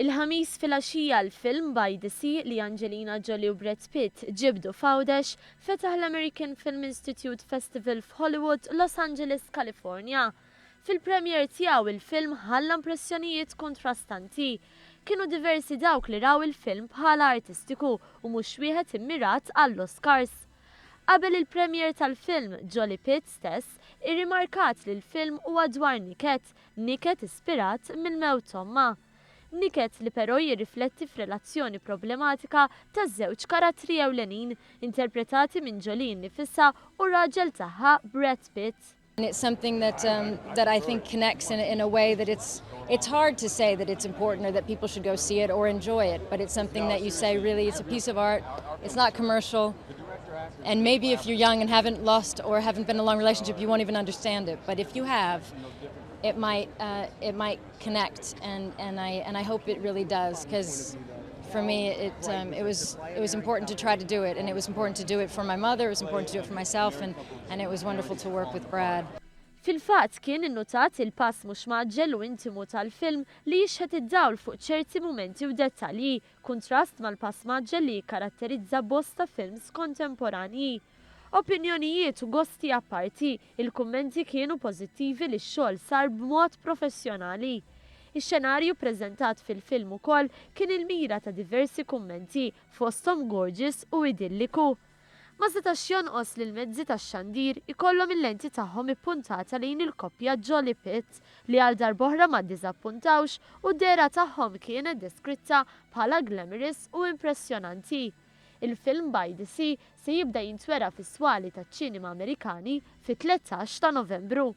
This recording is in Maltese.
Il-Ħamis filgħaxija l-film By the Sea li Angelina Jolie u Brad Pitt ġibdu f'Għawdex fetaħ l-American Film Institute Festival f'Hollywood, Los Angeles, California. Fil-premiere tiegħu il-film ħalla impressjonijiet kontrastanti. Kienu diversi dawk li raw il-film bħala artistiku u mhux wieħed immirat għall-Oscars. Qabel il-premiere tal-film, Jolie Pitt stess irrimarkat li l-film huwa dwar niket, niket ispirat mill-mewt t'ommha. Niket li però jirrifletti f'relazzjoni problematika taż-żewġ karattri ewlenin, interpretati minn Jolie nnifisha u r-raġel tagħha Brad Pitt. And it's something that um, that I think connects in, in a way that it's it's hard to say that it's important or that people should go see it or enjoy it, but it's something that you say really it's a piece of art. It's not commercial. And maybe if you're young and haven't lost or haven't been in a long relationship, you won't even understand it. But if you have, it might uh, it might connect, and, and I and I hope it really does because for me it um, it was it was important to try to do it, and it was important to do it for my mother. It was important to do it for myself, and and it was wonderful to work with Brad. Fil-fatt kien innutat il-pass mhux mgħaġġel u intimu tal-film li jixħet id-dawl fuq ċerti mumenti u dettalji, kuntrast mal-pass mgħaġġel li jikkaratterizza bosta films kontemporanji. Opinjonijiet u gosti apparti, il-kummenti kienu pożittivi li x-xogħol sar b'mod professjonali. Ix-xenarju preżentat fil-film ukoll kien il-mira ta' diversi kummenti fosthom gorgeous u idilliku. Ma setax jonqos li l-mezzi tax-xandir ikollhom il-lenti tagħhom ippuntata lejn il-koppja Jolie Pitt li għal darb'oħra ma ddiżappuntawx u d-dehra tagħhom kienet deskritta bħala glamorous u impressjonanti. Il-film By the Sea se jibda jintwera fis-swali taċ-ċinema Amerikani fit-13 ta' Novembru.